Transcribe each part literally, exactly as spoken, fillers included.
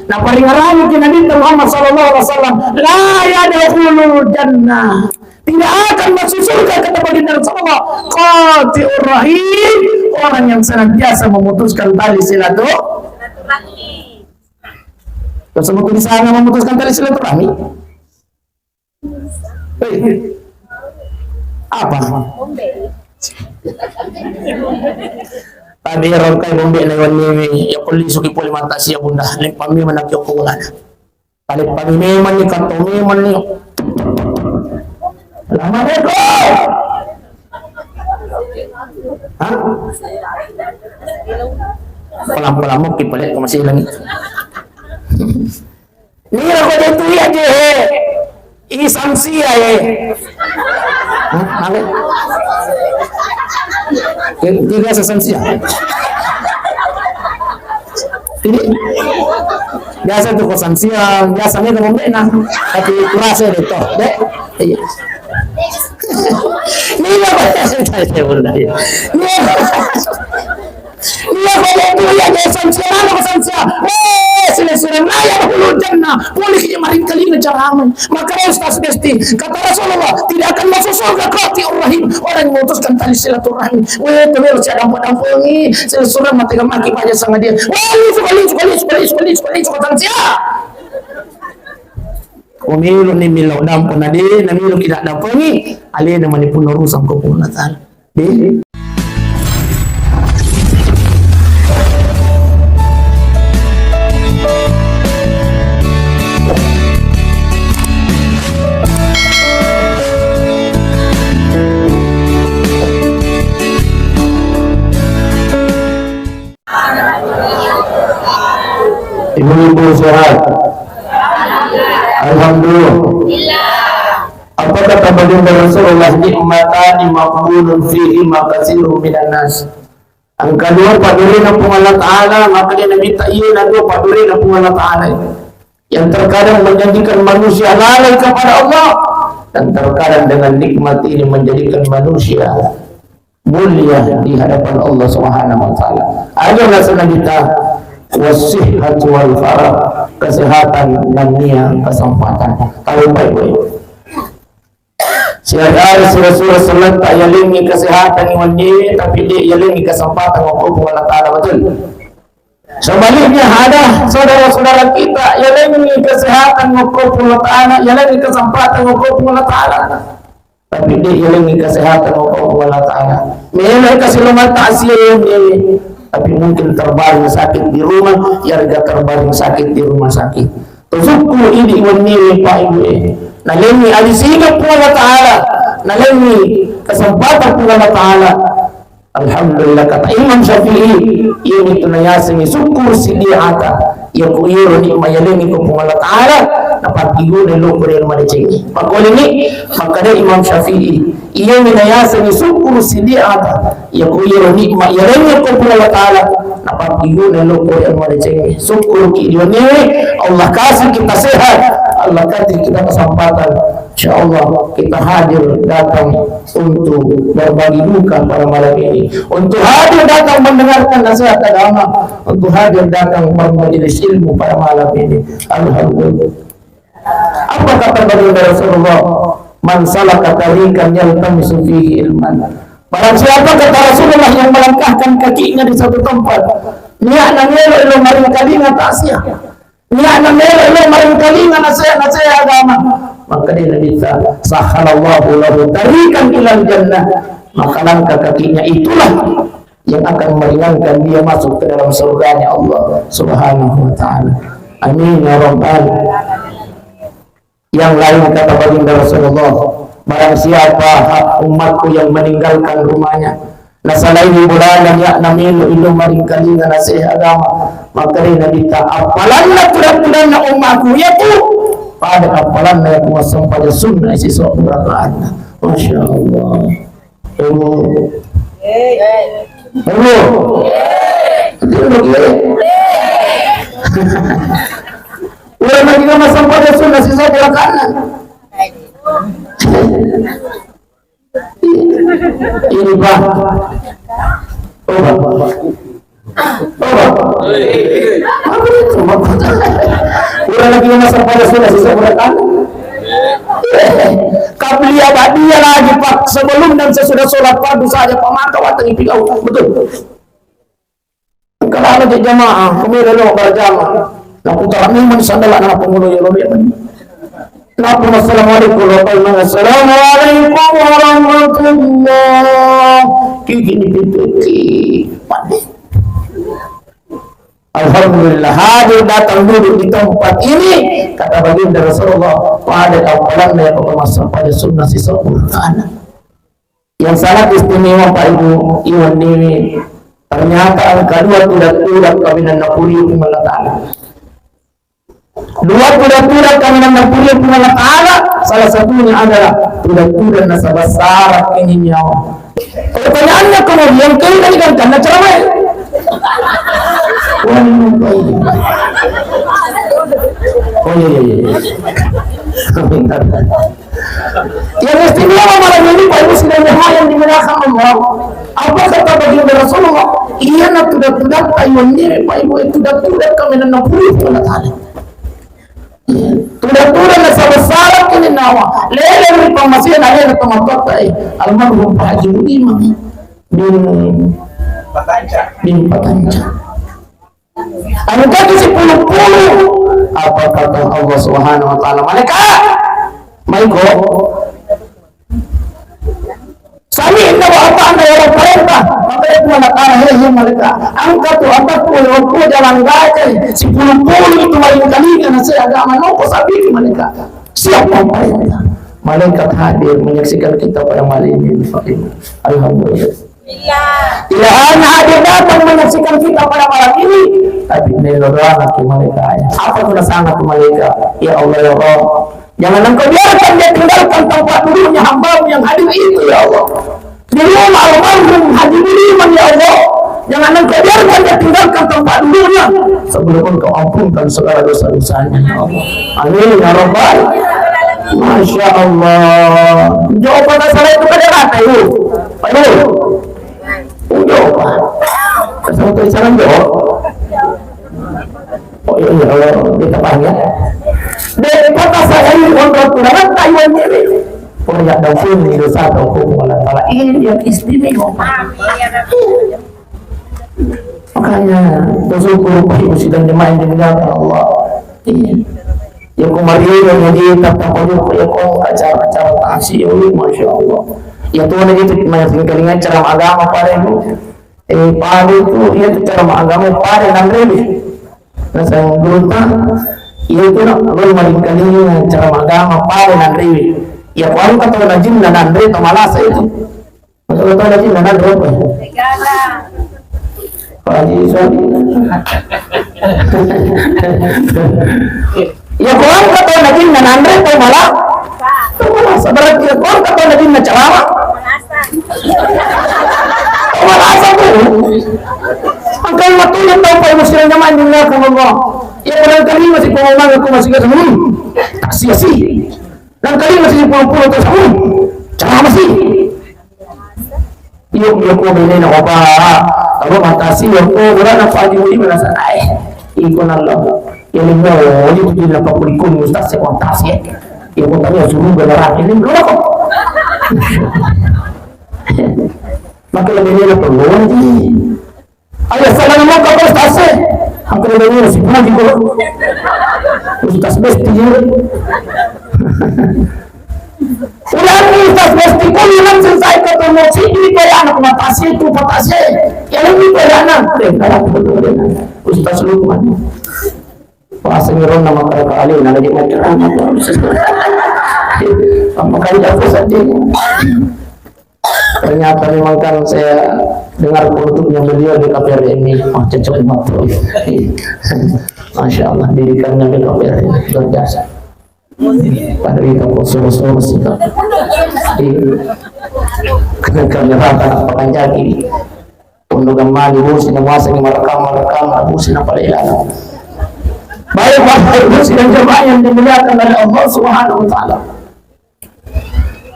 Naparingerangiki Nabitta Muhammad sallallahu alaihi wasallam, "La yadkhulul jannah." Tidak akan masuk surga, kata baginda Rasulullah, "qati'ur rahim," orang yang senantiasa memutuskan tali silaturahmi. Terus memutuskan, memutuskan tali silaturahmi. Eh, apa? Tapi rongkai bombe na wenni, ya, polisi ki pole mata sia bunda. Leppami mana ki okko ulana. Taleppami memang ni, katto memang ni. Assalamualaikum. Hah? Pelan-pelan mau ki pale ko masih lagi. Nira ko de tu iya je he. I Samsia he. Hah? Apa? Ki, ki biasa Samsia. Ini biasa tu ko Samsia, biasa ni ko membena. Tapi kurasa de to, de. Iya. Nira ko de tu iya je. Iya ko de tu iya je Samsia, nana ko Samsia. Eh, silessureng la yadkhulul jannah. Polisi maringkalinga ceramah. Maka ustaz Besti, kata Rasulullah, tidak akan masuk surga qati'ur rahim, orang yang memutuskan tali silaturahim. Weh, tawero sia dampa-dampengi, silessureng mate maki baja sangadia. Weh, linsu, linsu, linsu, linsu, linsu, linsu, kata sia. Ko melo ni melo dampa na de, na melo ki dampengi, alena mani punna urusan ko Puang Allah Taala. Ibu-ibu sehat? Alhamdulillah. Apa kata baginda Rasulullah? "Ni'matani maghbunun fihima katsirun minan nas." Engka dua padurena Puang Allah Ta'ala, maka dia Nabi ta-, iya na dua padurena Puang Allah Ta'ala yang terkadang menjadikan manusia lalai kepada Allah dan terkadang dengan nikmat ini menjadikan manusia mulia di hadapan Allah Subhanahu wa Ta'ala. Aja rasa Nabi ta, "Wasihhatu wal farah," kesehatan dan nia kesempatan. Tahu baik-baik. Siaga sura-sura saletta yalengngi kesehatan wenni, tapi de yalengngi kesempatan okko Puang Allah Ta'ala, betul? Sebaliknya, ada saudara-saudara kita yalengngi kesehatan okko Puang Allah Ta'ala, yalengngi kesempatan okko Puang Allah Ta'ala, tapi de yalengngi kesehatan okko Puang Allah Ta'ala. Melo kasi lomata asie, tapi mungkin terbaring sakit di rumah, yarga terbaring sakit di rumah sakit. Tusukku idi wenni, Pak Ibu, eh. Nalengngi adi singa Puang Allah Ta'ala, nalengngi kesempatan Puang Allah Ta'ala. Alhamdulillah, kata Imam Syafi'i, iya mitu nayasengngi syukur siddi ata. Iya ko iyaro nikmat yalengngi ko Puang Allah Ta'ala, napakkiguna lokko ri anu madecengnge. Makkualeni, makkeda Imam Syafi'i, iya mi nayasengngi syukur siddi ata. Iya ko iyaro nikmat yalengngi ko Puang Allah Ta'ala, napakkiguna lokko ri anu madecengnge. Syukur ki di wenni, Allah kasih kita sehat, Allah kasih kita kesempatan. Insya Allah kita hadir datang untuk berbagi duka pada malam ini, untuk hadir datang mendengarkan nasihat agama, untuk hadir datang bermajelis ilmu pada malam ini. Alhamdulillah. Apa kata baginda Rasulullah? "Man salaka tariqan yaltamisu fihi ilman." Barang siapa, kata Rasulullah, yang melangkahkan kakinya di satu tempat, niatna melo lao maringkalinga tasia. Niatna melo lao maringkalinga nasehat-nasehat agama. Maka dia Nabi sa-, "Sahhalallahu lahu tariqan ilal jannah." Maka langkah kakinya itulah yang akan meringankan dia masuk ke dalam surganya Allah Subhanahu wa Ta'ala. Amin ya Rabbal. Yang lain kata baginda Rasulullah, barang siapa umatku yang meninggalkan rumahnya, Nasalaini bolana niatna melo lao maringkalinga nasehat agama. Makkedai Nabitta, appalanna tudang-tudanna ummaku iyatu pada appalanna iyatu massempajang sunna sisobu rakaatna. Masya Allah. Ibu. Ibu. Ibu. Udah lagi massempajang sunna sisobu rakaatna. Ini, Pak. Oh, Pak. Oh, Pak. Apa itu, Pak? Pada sunnah sisa berkali. Qabliyah ba'diyah lagi, Pak. Sebelum dan sesudah sholat fardu saja, Pak, maka watang ipigau. Betul. Kalau ada jamaah, kami lalu berjamaah. Nah, putar memang sandal anak penghulu ya, lo lihat. Nah, assalamualaikum warahmatullahi wabarakatuh. Assalamualaikum warahmatullahi. Kiki ni pintu ki. Alhamdulillah, hadir datang duduk di tempat ini, kata baginda Rasulullah, pada kampalanna ya, Bapak Mas, pada sunnah sisa Quran. Yang sangat istimewa, Pak Ibu, iwan ini ternyata engka dua tudak-tudak kaminang napuri Puang Allah Ta'ala. Dua tudak-tudak kaminang napuri Puang Allah Ta'ala, salah satunya adalah tudak-tudak nasaba sara ini nyawa. Pertanyaannya kemudian, kau tadi kan karena ceramah. Oh iya, iya, iya. Yang istimewa malam ini, Pak Ibu sidang jamaah yang dimuliakan Allah, apa kata baginda Rasulullah? Iya, na tudak-tudak, Pak Ibu, ini, Pak Ibu, tudak-tudak kaminang napuri Puang Allah Ta'ala. Tudak-tudak nasaba sara ini nyawa. Lele ri pammasena, lele tomatoatta, eh, almarhum Pak Haji Budiman bin Patanca. Engka tu sipulung-pulung. Apa kata Allah Subhanahu wa Ta'ala? Malaikat, maiko. Sami'na wa ata'na, ya Allah, parenta. Maka ya Tuhan, kata, hei, hei, malaikat, angkat tu atakku, ya Allah, jalan gajah. Sipulung-pulung itu maringkalinga, nasi agama, nopo sapi, malaikat. Siapa parenta? Malaikat hadir menyaksikan kita pada malam ini, Pak Ibu. Alhamdulillah. Tidak hanya hadir datang menyaksikan kita pada malam ini, tapi melo doa lagi malaikat. Apa tu nasanga tu malaikat? Ya Allah, ya Rabb, jangan Engkau biarkan dia tinggalkan tempat duduknya hamba-Mu yang hadir itu, ya Allah. Di rumah almarhum Haji Budiman, ya Allah. Jangan Engkau biarkan dia tinggalkan tempat duduknya sebelum Engkau ampunkan segala dosa-dosanya, ya Allah. Amin, ya Rabbal. Masya Allah. Jawab pada salah itu kada kata, Ibu. Pak Ibu. Ujo, Pak. Kesempatan salam, Jo. Oh, iya, iya, oh, kita paham, ya. Dari kota saya ini, untuk kurang, Taiwan ini. Oh, ya, ampun, ini dosa, ampun, Allah Ta'ala. Ini yang istimewa, Pak. Makanya, bersyukur, Pak Ibu sidang jemaah yang dimuliakan Allah. Iya. Ya, kemarin yang jadi, tak apa juga, ya, kok acara-acara taksi, ya, masya Allah. Ya, tuh, ada gitu, banyak sekali acara agama, Pak Ibu. Eh, pale tu, iya tu cara maagama pale nanrewe. Naseng gurutta, iya tu nak, lo maringkalinga cara maagama pale nanrewe. Iya, ko engka tau najinna nanre tau malasa itu. Engka tau najinna nanre apa? Pak Haji Sodi. Iya, ko engka tau najinna nanre tau mala-, tau malasa. Berarti iya, ko engka tau najinna ceramah. Tau malasa tu. Engka matu yang tau pai musira nyaman dunia ka Allah. Iya, barangkali masih pengumuman aku masih kata, hmm, tak sia-sia. Barangkali masih puluh-puluh terus, hmm, ceramah sih. Iyo, iyo, ko benena opa. Kalau matasi, iyo, ko berana Pak Haji Budi merasa, eh, iko nallo. Iyo, lino, iyo, tu dina pakulikun, ustaz, saya kontasi, ya. Iyo, ko tanya suruh neraka ini, belum kok. Maka lebih dia perlu lagi. Ayo, salam mau ke ustaz, ya. Aku lebih dia si Budi, kok. Ustaz besti, ya. Ulangi, Ustaz, mesti kuliah selesai ketemu si ini, kayak anak matasi itu, patasi. Ya, ini kayak anak. Eh, kayak betul, betul. Ustaz Lukman. Wah, senior nama kali, nah, lagi macam apa? Apa kali apa saja? Ternyata memang kan saya dengar kulturnya beliau di K P R ini. Wah, cocok banget. Masya Allah, didikannya di K P R ini luar biasa. Pada kita khusus-khusus kita. Iya. Kami rata pakai jaki. Untuk kembali, bu, sini muasa, ini merekam, merekam, bu, sini apa lagi? Baik, Bapak Ibu sidang jemaah yang dimuliakan oleh Allah Subhanahu wa Ta'ala.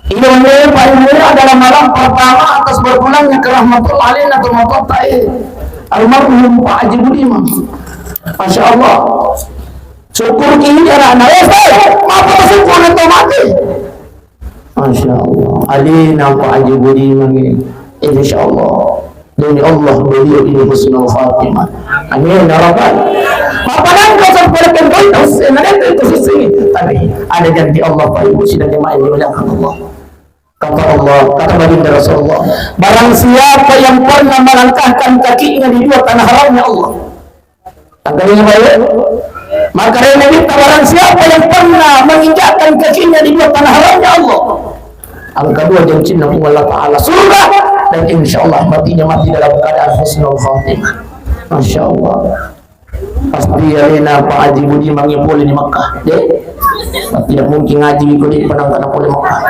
Ini menurut Pak Ibu adalah malam pertama atas berpulangnya ke rahmatullah alaina atau matotai almarhum Pak Haji Budiman. Masya Allah. Syukur ini anak-anak. Eh, eh, apa syukur itu mati? Masya Allah. Alena Pak Haji Budiman ini. Insya Allah. Demi Allah, beliau ini husnul khatimah. Amin ya rabbal. Apa nangka sampai ke boy, eh, nanti itu sisi. Tapi ada janji Allah, Pak Ibu, sidang jemaah yang dimuliakan Allah. Kata Allah, kata baginda Rasulullah, barang siapa yang pernah melangkahkan kakinya di dua tanah haramnya Allah. Angkanya baik. Maka dari Nabi, barang siapa yang pernah menginjakkan kakinya di dua tanah haramnya Allah. Angka dua jancinna Puang Allah Ta'ala, surga, dan insya Allah matinya mati dalam keadaan husnul khatimah. Masya Allah. Pasti alena Pak Haji Budiman yang boleh di Mekah, deh. Tidak mungkin ngaji ikut di penang-penang boleh Mekah.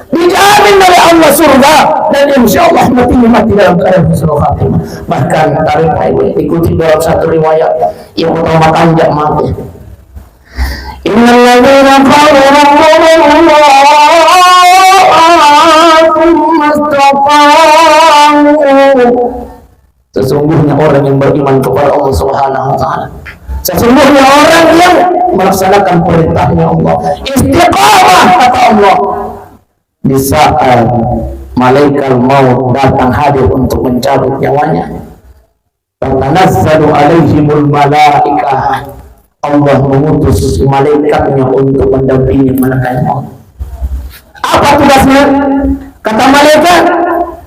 Dijamin oleh Allah surga dan insya Allah matinya mati dalam keadaan husnul khatimah. Bahkan tarik ikuti dalam satu riwayat yang utama kanjak mati. Innalladzina qalu rabbuna Allah tsumma istaqamu. Sesungguhnya orang yang beriman kepada Allah Subhanahu wa Ta'ala. Sesungguhnya orang yang melaksanakan perintahnya Allah. Istiqamah, kata Allah. Di saat malaikat maut datang hadir untuk mencabut nyawanya, tatanazzalu alaihimul malaikah. Allah mengutus malaikatnya untuk mendampingi malaikat maut. Apa tugasnya? Kata malaikat,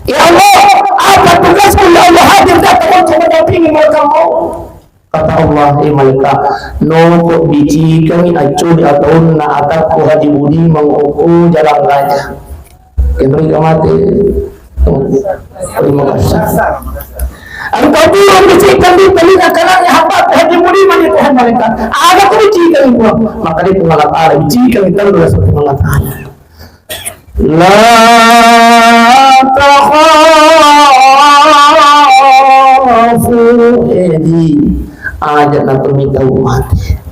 "Ya Allah, apa tugasku, ya Allah, hadir datang untuk mendampingi malaikat maut?" Kata Allah, "Eh, malaikat, noko bicikangi accudi ataunna atakku Haji Budiman okko Jalan Raja." Kenrika mate. Terima kasih. Engkau turun bicikkan di telinga kanannya hambaku Haji Budiman, ya Tuhan malaikat. Ada ku bicikkan itu. Maka dia Puang Allah Ta'ala, bicikkan itu adalah Puang Allah Ta'ala. La takhafu, edi, aja' na tu mitau mate.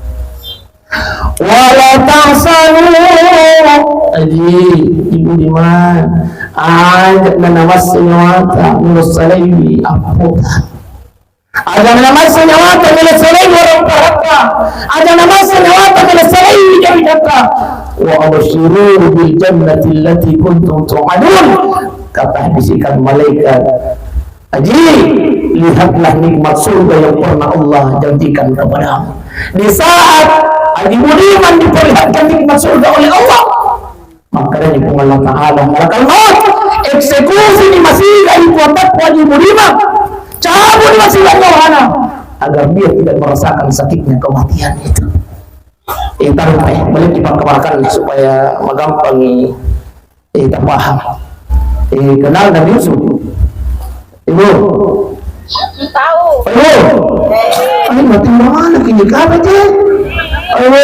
Wala tahzanu, edi, Ibu Diman, aja' na namasse nyawata, melo salaiwi appota. Aja' na namasse nyawata melo salai warang paratta. Aja' na namasse nyawata melo salai jawi datta. Wa absyiru bil jannati allati kuntum tu'adun. Kata bisikan malaikat, "Haji, lihatlah nikmat surga yang pernah Allah janjikan kepadamu." Di saat Haji Budiman diperlihatkan nikmat surga oleh Allah, maka dari Puang Allah Ta'ala, malaikat maut, eksekusi ni masiga di kuatak Haji Budiman, cabut masiga nyawana, agar dia tidak merasakan sakitnya kematian itu. Eh, taruh, eh, balik dipakamakan supaya magampang, eh, eh, tapaham. Eh, kenal Nabi Yusuf? Ibu? Tahu. Ibu? Eh. Ay, mati mana kini kapan, Cek? Ayo.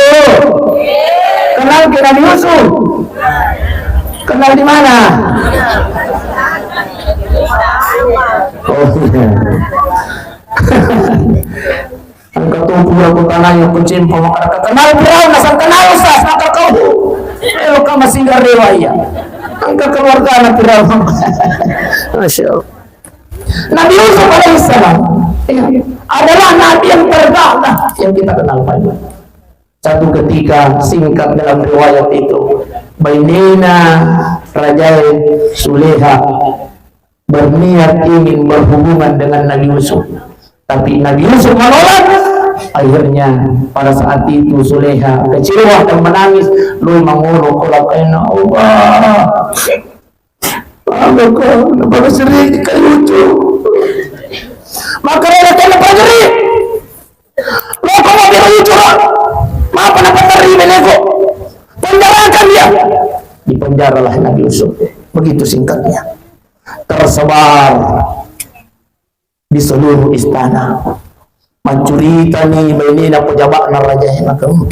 Kenal ke Nabi Yusuf? Kenal di mana? Oh, iya. Engka to pura ku tanai ku cempa makkada, "Kenal Firaun?" Nasang, "Kenal, Ustaz." Maka kau, eh, ka masingga rewa iya. Engka keluargana Firaun. Masya Allah. Nabi Yusuf alaihissalam, iya, adalah nabi yang terdakwah yang kita kenal banyak. Satu ketika, singkat dalam riwayat itu, bainena Rajae Suleha berniat ingin berhubungan dengan Nabi Yusuf. Tapi Nabi Yusuf menolak. Akhirnya, pada saat itu Suleha kecewa dan menangis. Lui mangono ko lakkainna, "Allah, apa ko, kenapa sering kayak lucu?" Maka dia kena pajeri. Lo ko mau bilang lucu, lo? Mapa na paterri beleku? Penjarakan dia. Dipenjaralah Nabi Yusuf. Begitu singkatnya. Tersebar di seluruh istana. Maccuritani bainena pejabatna raja e, maka, "Hmm,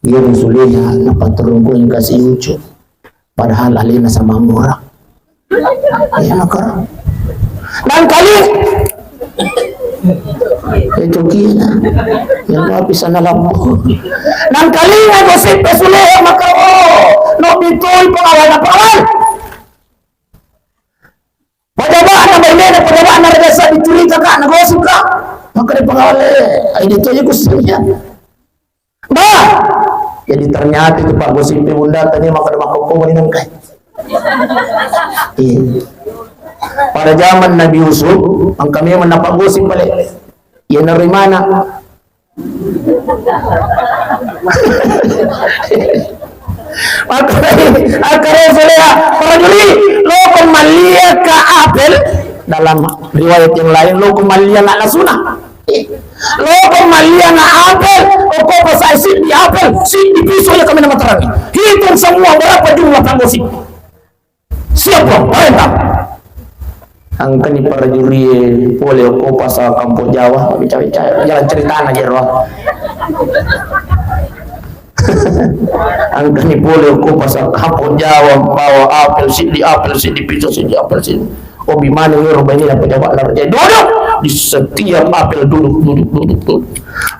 iya ni Suleha napaturung ko engka si Yusuf. Padahal alena sama murah." Iya, maka. Nangkali. Itu kina. Yang bisa nalampu. Nangkali gosip Suleha maka, oh, no bitoi pengalaman pengalaman. Pajabana bainena, pajabana raja sa dicurita ka, nagosip ka. Makkeda pegawai, "Ai, dia tu aja kusengnya." Bah! Jadi ternyata itu Pak Gosip Bunda tadi makkeda makkokko ni nengkai. Iya. Pada zaman Nabi Yusuf, engka memang na Pak Gosip pale. Iya, nari mana? Makkeda, makkeda Suleha, "Prajurit, loko mallia ka apel." Dalam riwayat yang lain, "Loko mallia na lasuna." Loko mallia na apel, okko pasai siddi apel, siddi piso, iya kaminang materangi. Hitung semua berapa jumlah Pak Gosip. Siap, Bang, perintah. Engkani prajurie pole okko pasa Kampong Jawa, bica-bica, jalan ceritana jero. Engkani pole okko pasa Kampong Jawa, bawa apel, siddi apel, siddi piso, siddi apel, siddi. Obi maneng ero bainena pejabat laro. Jadi duduk di setiap apel, duduk, duduk, duduk, duduk.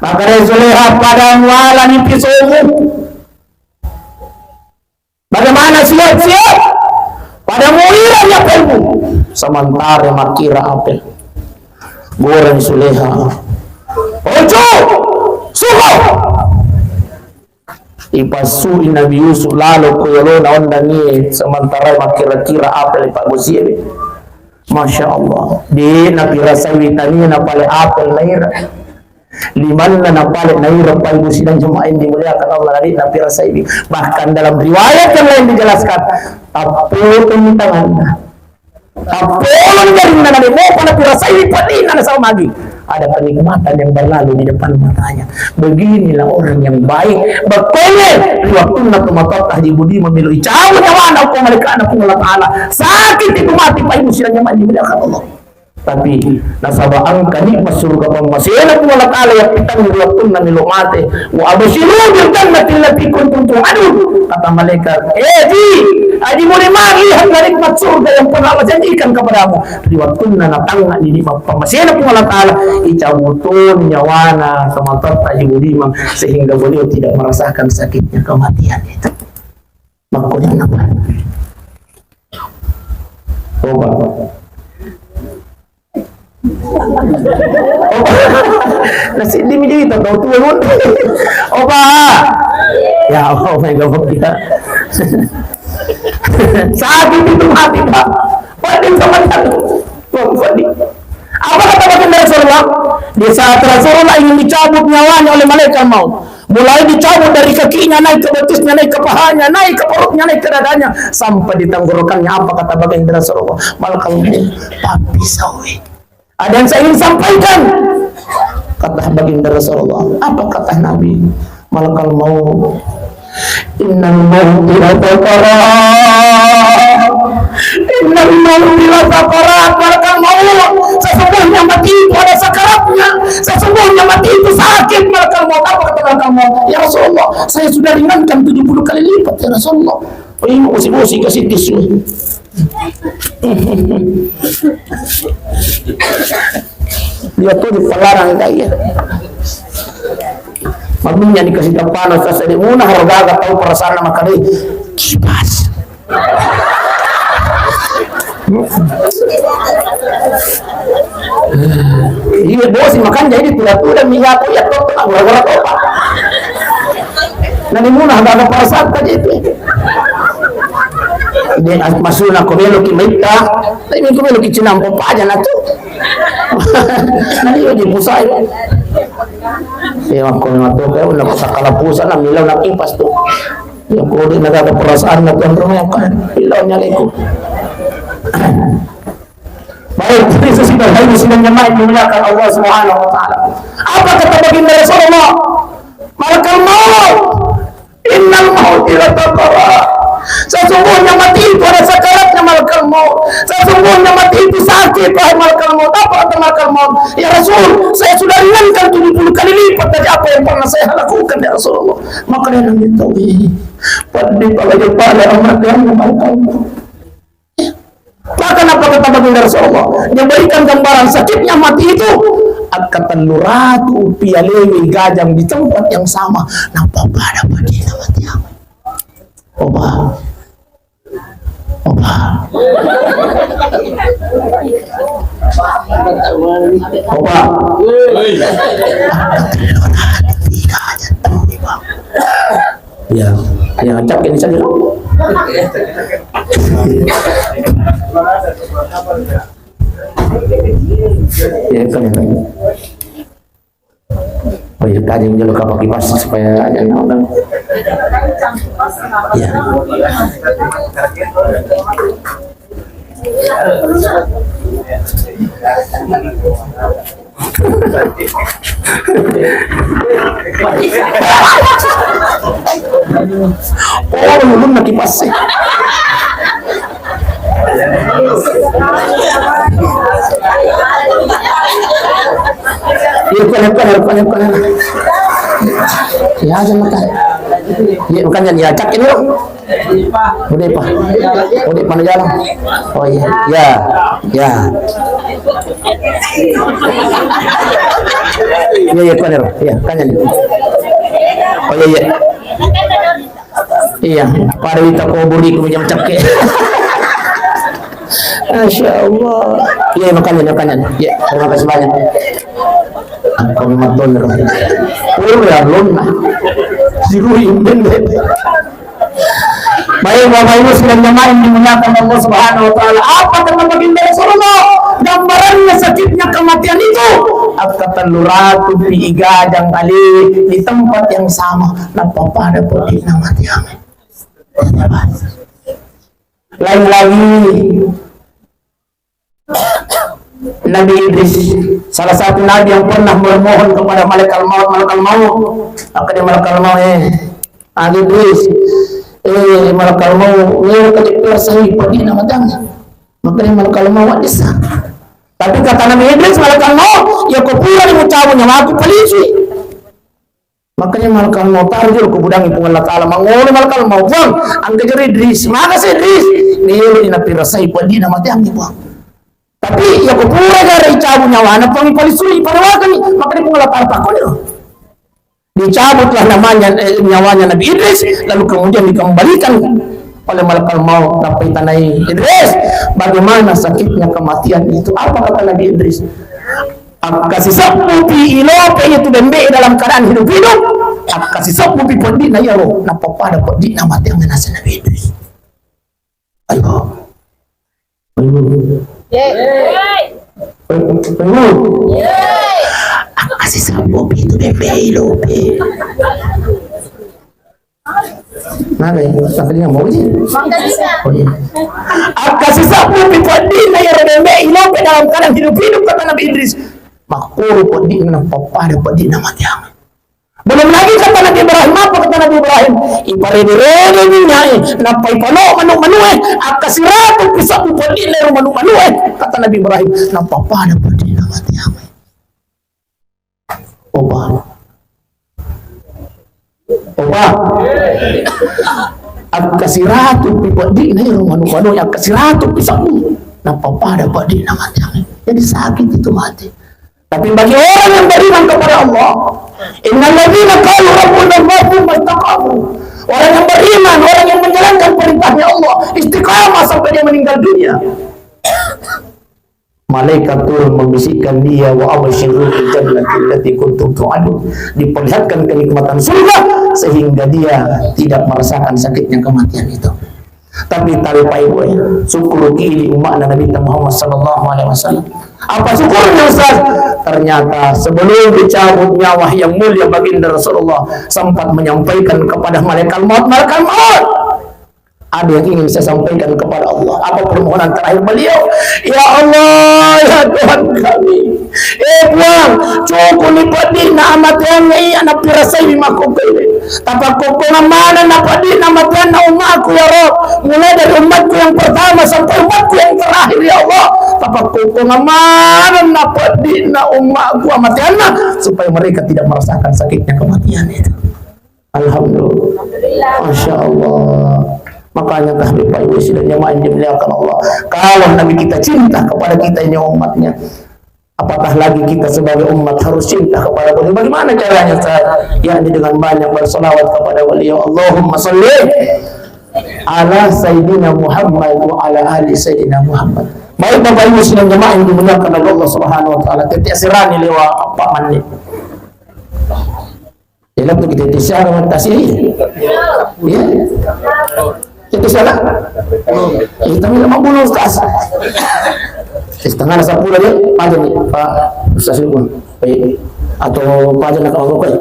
Makkeda Suleha, "Pada mualani pisomu." Bagaimana, siap? Siap. Pada muirani apelmu. Sementara makkira apel. Goreng Suleha. Ojo! Suko! Ipassui Nabi Yusuf lalo ko yolona ondangie, sementara makkira-kira apel Pak Gosie. Masya Allah. De napirasai tania napale apel naira. Limanna napale naira, Bapak Ibu sidang jemaah yang dimuliakan Allah, tadi napirasai. Bahkan dalam riwayat yang lain dijelaskan, tappotong tanganna. Tappolong jarinna, nade mopa napirasai pedina nasaba magi. Ada kenikmatan yang berlalu di depan matanya. Beginilah orang yang baik. Bekkoe ri wattunna tomatoatta Haji Budi memiloi cabut nyawana ko malaikatna Puang Allah Ta'ala. Sakit itu mati, Bapak Ibu sidang jemaah yang dimuliakan Allah. Tapi nasaba engka nikmat surga pammasena Puang Allah Ta'ala yappitangngi ri wattunna melo mate. "Wa absyiru bil jannati allati kuntum tu'adun." Kata malaikat, "Eh, Ji, Haji Budiman, lihatlah nikmat surga yang pernah Allah janjikan kepadamu." Ri wattunna natangnga di nikmat pammasena Puang Allah Ta'ala, icabutoni nyawana tomatoatta Haji Budiman sehingga beliau tidak merasakan sakitnya kematian itu. Makkunnapa? Coba. Nasi dimi jadi tak tahu tuh, Bun. Opa. Ya, oh my God, ya. Sakit itu mati, Pak. Waduh, sama satu. Bang Fadi. Apa kata baginda Rasulullah? Di saat Rasulullah ingin dicabut nyawanya oleh malaikat maut, mulai dicabut dari kakinya, naik ke betisnya, naik ke pahanya, naik ke perutnya, naik ke dadanya, sampai di tenggorokannya. Apa kata baginda Rasulullah? Malakal maut, tapi sawi. Ada yang saya ingin sampaikan. Kata baginda Rasulullah. Apa kata Nabi? Malakal maut. Innal mauti la sakarat. Innal mauti la sakarat. Malakal maut. Sesungguhnya mati itu ada sakaratnya. Sesungguhnya mati itu sakit, malakal maut. Apa kata malakal maut? Ya Rasulullah, saya sudah ringankan tujuh puluh kali lipat, ya Rasulullah. Oh, ini musik-musik kasih tisu. Dia tuh di pelarang kayak. Maminya dikasih tampana, saya di muna harga gak tahu perasaan nama kali. Kipas. Iya, bosi, makanya jadi tuda-tuda minyak, oh, ya, toh, toh, gura-gura, toh, Pak. Nani muna, ada, ada perasaan tadi itu. Dia masuna ko melo ki maitta, tapi ko melo ki cinampo paja na tu. Nani yo di pusai. Ya, ko melo to, kayak udah ko sakala pusa na milo na kipas tu. Ya, ko di na ada perasaan na tuan rumah kan. Milo nyaliku. Baik, jadi sesibuk hari sidang jemaah yang dimuliakan Allah Subhanahu wa Ta'ala. Apa kata baginda Rasulullah? Malakal maut, innal mauti la sakarat. Sesungguhnya mati itu ada sakaratnya, malakal maut. Sesungguhnya mati itu sakit, wahai malakal maut. Apa kata malakal maut? Ya Rasul, saya sudah ringankan tujuh puluh kali lipat dari apa yang pernah saya lakukan, ya Rasulullah. Maka dia nanti tahu, ih, pedih pala dia pada amat dia malakal maut. Maka napa kata baginda Rasulullah? Dia berikan gambaran sakitnya mati itu. Akka tellu ratu pialewe gajang di tempat yang sama. Napa pada padina mati aku. Oba. Oba. Opa. Ya, ya, cak ini saja. Ya, kan. Oh iya, tadi yang jelo kapake kipas supaya aja naon. Iya. Oh, ulunna kipas e. Iya, bukan, bukan, bukan, bukan. Ya, aja makan. Iya, bukan yang diacak ini, loh. Udah, Pak. Udah, Pak, jalan. Oh, iya. Ya, ya. Iya, iya, bukan, iya, bukan. Oh, iya, iya. Iya, pada kita kuburi ku jam cekek. Masya Allah. Iya, makanya, makanya. Iya, terima kasih banyak. Aku memang tuh, ya. Oh, ya, belum. Sirui, bener. Baik, Bapak Ibu sidang jamaah yang dimuliakan Allah Subhanahu wa Ta'ala, apa kata baginda Rasulullah? Gambarannya sakitnya kematian itu, akkatellu ratu pi igajang ali di tempat yang sama, nappa pada peddi'na matiangnge. Lain lagi, Nabi Idris, salah satu nabi yang pernah memohon kepada malaikat maut, malaikat maut, apa dia malaikat maut, eh, Nabi Idris, eh, malaikat maut, eh, kau tak percaya peddi'na matiangnge. Makanya malaikat maut desa. Tapi kata Nabi Idris, malaikat maut, ya kau pura ni mucabu nyawaku, palicui. Makanya malaikat maut tarju ko budangi Puang Allah Ta'ala, mangolo malaikat maut, Puang, engka jari Idris, maka si Idris, ni yolo ni napirasai peddi'na matiangnge, Puang. Tapi ya ko pura gara icabu nyawana, Puang, ipalicui, pada wakani, makanya Puang Allah Ta'ala pakkoni ro. Dicabutlah namanya, eh, nyawanya Nabi Idris, lalu kemudian dikembalikan oleh malaikat maut, nappa itanai, "Idris, bagaimana sakitnya kematian itu?" Apa kata Nabi Idris? "Akkasisebbupi ilope itu bembe dalam keadaan hidup-hidup, akkasisebbupi peddi'na iyaro, nappa pada peddi'na matiangnge," naseng Nabi Idris. Ayo. Ayo. Ayo. Ayo. Akkasisebbupi itu bembe ilope. Mana ya? Sampai dia mau sih? Oh, iya. Akkasisebbupi peddi'na iyaro bembe ilope dalam keadaan hidup-hidup, kata Nabi Idris. Makkoro peddi'na, nappa pada peddi'na matiangnge. Belum lagi kata Nabi Ibrahim, apa kata Nabi Ibrahim? Iparede-rede minyae, nappa ipano manu-manue, akkasiratu pisabbu peddi'na ero manu-manue, kata Nabi Ibrahim, nappa pada peddi'na matiangnge. Opa. Opa. Akkasiratu pi peddi'na ero manu-manue, akkasiratu pisabbu, nappa pada peddi'na matiangnge. Jadi sakit itu mati. Tapi bagi orang yang beriman kepada Allah, innalladzina qalu rabbuna Allah tsumma istaqamu. Orang yang beriman, orang yang menjalankan perintahnya Allah, istiqamah sampai dia meninggal dunia. Malaikat turun membisikkan dia, "Wa absyiru bil jannati allati kuntum tu'adun." Diperlihatkan kenikmatan surga sehingga dia tidak merasakan sakitnya kematian itu. Tapi tali pai boy, syukur ki di umatna Nabi Muhammad sallallahu alaihi wasallam. Apa syukurnya, Ustaz? Ternyata sebelum dicabut nyawa yang mulia baginda Rasulullah sempat menyampaikan kepada malaikat maut, "Malaikat maut, ada yang ingin saya sampaikan kepada Allah." Apa permohonan terakhir beliau? "Ya Allah, ya Tuhan kami, eh, Puang, cukup ni peddi'na amateangnge iya napirasai makkokkoe. Tapakkokkongeng maneng na peddi'na amateanna ummaku, ya Rabb. Mulai dari ummatku yang pertama sampai ummatku yang terakhir, ya Allah. Tapakkokkongeng maneng na peddi'na ummaku amateanna, supaya mereka tidak merasakan sakitnya kematian itu." Alhamdulillah. Masya Allah. Makanya tahbib Pak Ibu sidang jamaah yang dimuliakan Allah. Kalau Nabi kita cinta kepada kita ini umatnya, apatah lagi kita sebagai umat harus cinta kepada beliau. Bagaimana caranya, Ustaz? Yakni dengan banyak bersalawat kepada beliau. Allahumma salli ala Sayyidina Muhammad wa ala ali Sayyidina Muhammad. Baik, Bapak Ibu sidang jamaah yang dimuliakan oleh Allah Subhanahu wa Ta'ala, tette' aserani lewa eppa' menit. Iya, tu kita tette' siaga mattasi. Iya. Itu salah. Kita bilang mau bunuh Ustaz. Setengah sepuluh aja, paja nih, Pak Ustaz Lukman. Baik. Atau paja nak apa, Pak?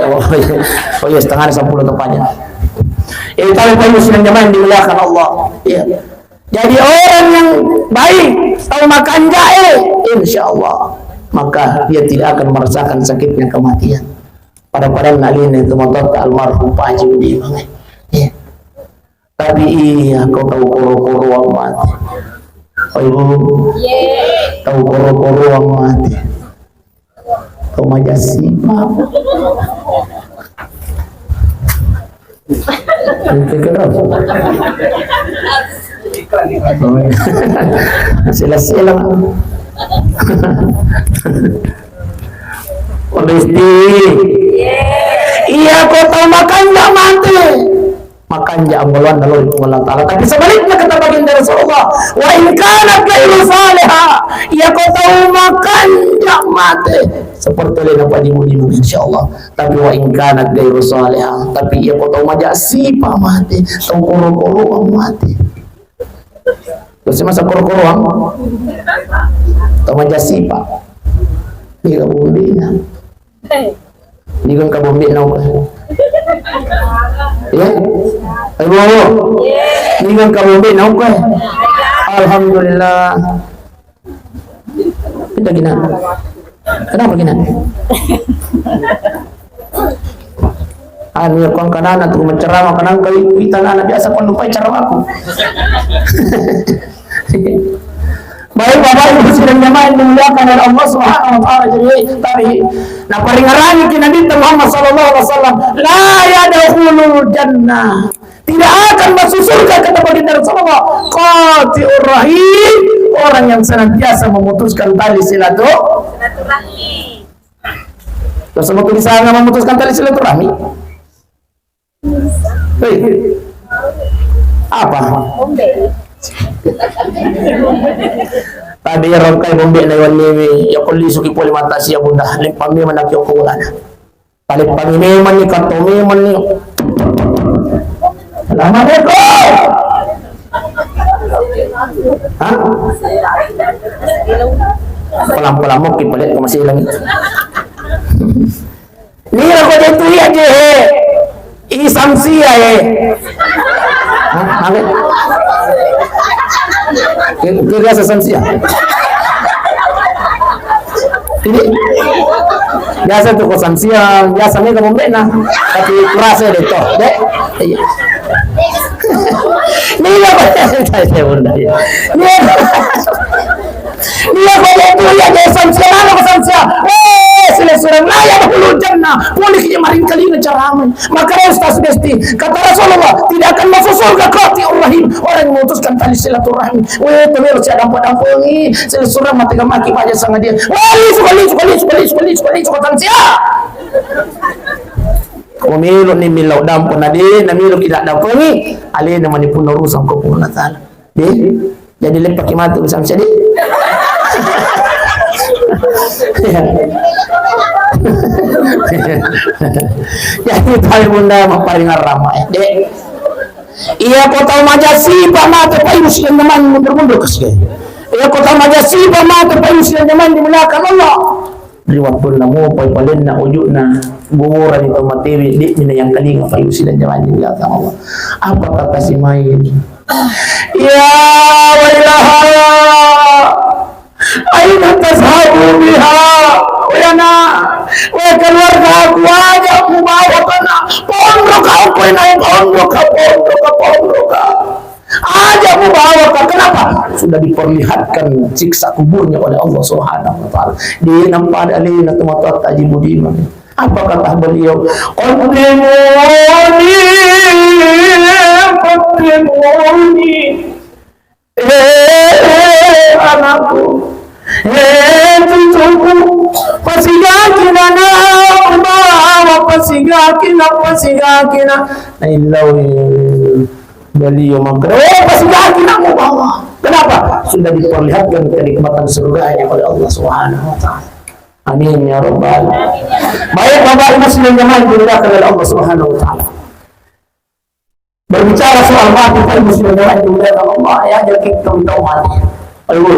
Oh, iya. Oh, iya, setengah sepuluh atau paja. Eh, tapi Bapak Ibu sidang jamaah yang dimuliakan Allah. Iya. Jadi orang yang baik, tau makanja, eh, insya Allah, maka dia tidak akan merasakan sakitnya kematian. Pada-pada nalini itu motor almarhum Pak Haji Budiman, eh. Iya. Tapi iya, ko tau koro-koroang mate. Oh, Ibu. Tau koro-koroang mate. Tau maja sipa. Itu kan. Oh, iya. Sila-sila. Iya, ko tau makanja mate. Makanja ambaluanna lao ri Puang Allah Ta'ala. Tapi sebaliknya, kata baginda Rasulullah, "Wa in kanat ghairu salihah," iya ko tau makanja mate, seperti lainna Pak Haji Budiman, insya Allah. Tapi "wa in kanat ghairu salihah," tapi iya ko tau maja sipa mate, tau koro-koroang mate. Terus masa koro-koroang? Tau maja sipa. Dia bundinya. Niga engka bombe na uko. Ya? Ayo, ayo. Niga engka bombe na uko. Alhamdulillah. Kita gina. Kenapa gina? Anu ya, kong kanana tu menceramah, kenapa kau ikutan anak biasa kau lupai ceramahku. Baik, Bapak Ibu sidang jamaah yang dimuliakan oleh Allah Subhanahu wa Ta'ala, jadi tadi, nah, paringarangi ki Nabi Muhammad sallallahu alaihi wasallam, "La yadkhulul jannah." Tidak akan masuk surga, kata baginda Rasulullah, "qati'ur rahim," orang yang senantiasa memutuskan tali silaturahmi. Terus mau tulisannya memutuskan tali silaturahmi. Hei. Apa? Bombe. Tadi ya rongkai bombe na iwan niwi, ya kuli suki poli mata sia bunda, limpang mi mana kio kulan. Paling pangi memang ni, kato memang ni. Assalamualaikum. Hah? Pelan-pelan mau kita lihat ke masih lagi. Nira ko de tu iya je he. I Samsia, eh. Hah? Apa? Ki, ki biasa Samsia. Ini biasa tu ko Samsia, biasa ni ko bombe na. Tapi kurasa de to, de. Iya. Ni apa? Saya bunda. Ni apa? Iya, ko de tu iya je Samsia, mana ko Samsia? Eh, sila surang la yadkhulul jannah. Boleh ki maring kalinga ceramah. Maka Ustaz Besti, kata Rasulullah, tidak akan masuk surga qati'ur rahim, orang yang memutuskan tali silaturahmi. Weh, tu melo sia dampa-dampengi, sila surang mate gamaki paja sangadia. Weh, suka li, suka li, suka li, suka li, suka li, suka Samsia. Ko melo ni milau dampa na de, na melo ki dampengi, alena manipunna urusan ko Puang Allah Ta'ala. Deh, jadi leppaki matu Samsia deh. Jadi tahu bunda mapparingarrang mae, deh. Iya ko tau maja sipa mate, Pak Ibu sidang jamaah mundur-mundur ke sini. Iya ko tau maja sipa mate, Pak Ibu sidang jamaah dimuliakan Allah. Ri wettunna mopai palenna ujunna, gorani tau matewe, de'mi nayangkalinga, Pak Ibu sidang jamaah dimuliakan Allah. Apa kata si Mail? Ya wailaha, aina tazhabu biha? Weh ana, weh keluarga aku, aja mubawa kana. Ponroka aku, naik ponroka, ponroka, ponroka. Aja mubawa ka, kenapa? Sudah diperlihatkan siksa kuburnya oleh Allah Subhanahu wa Ta'ala. Di nampa ada alina tu matoatta Haji Budiman. Apa kata beliau? Qaddimuni, qaddimuni. Eh, anakku. Eh, cucuku. Pasigakina na, mubawa pasigakina, pasigakina. Nah, illau. Beliau makkeda, "Oh, pasti yakin aku bahwa." Kenapa? Sudah diperlihatkan kenikmatan surganya oleh Allah Subhanahu wa Ta'ala. Amin ya Rabbal. Baik, Bapak Ibu sidang jamaah yang dimuliakan oleh Allah Subhanahu wa Ta'ala. Berbicara soal mati, Bapak Ibu sidang jamaah yang dimuliakan Allah, ya, jadi kita tahu mati. Ayo.